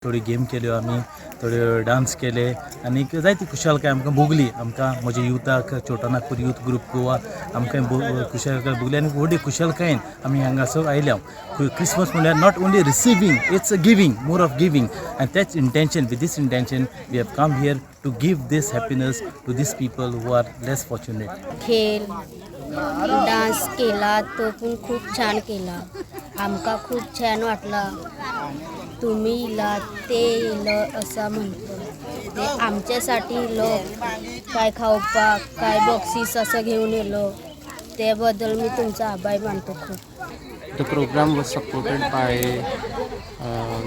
थोड्यो गेम केल्यो आमी, थोड्यो डांस केले आनीक जायती खुशालकाय आमकां भोगली. आमकां म्हज्या युथाक, छोटा नागपूर यूथ ग्रूप गोवा, आमकां खुशालकाय भोगली आनी व्हडली खुशालकायेन आमी हांगासर आयल्या. क्रिसमस म्हणल्यार not only receiving, it's a giving, more of giving, and तेच intention, with this intention we have come here to give this happiness to this people who are less fortunate. खेळ, डान्स केला, तो पण खूप छान केला. आमका खूप छान वाटला. तुम्ही इला ते इलं असं म्हणतो ते आमच्यासाठी लोक काय खावपाक काय बक्षीस असं घेऊन येलो, त्याबद्दल मी तुमचा आभार मानतो खूप. The program was supported by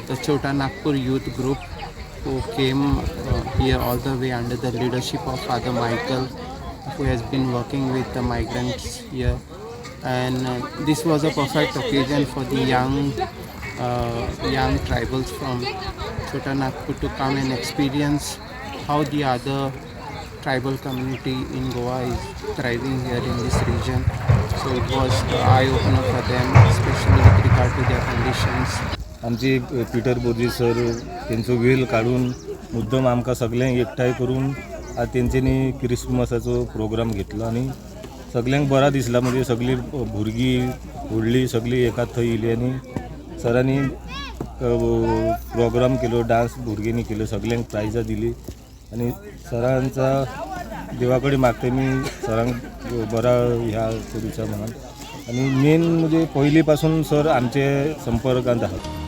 the Chota Nagpur Youth Group, who came here all the way under the leadership of Father Michael, who has been working with the migrants here. And this was a perfect occasion for the young tribals from Chota Nagpur to come and experience how the other tribal community in Goa is thriving here in this region. So it was an eye opener for them, especially with regard to their conditions. आमची Peter बोर्जी sir तेंचो वेळ काडून मुद्दम आमकां सगळ्यांक एकठांय करून आज तेंच्यांनी क्रिसमसाचो प्रोग्राम घेतलो आनी सगल्यांक बरा दिसला. म्हणजे सगळीं भुरगीं व्हडलीं सगळीं एकाच थंय येयली आनी सरांनी प्रोग्राम केलो, डांस भुरग्यांनी केलो, सगल्यांक प्रायजां दिली आनी सरांचा देवा कडेन मागता मी सरांक बरा ह्या करूचा म्हणून. आनी मेन म्हणजे पयलीं पासून सर आमचे संपर्कांत आहा.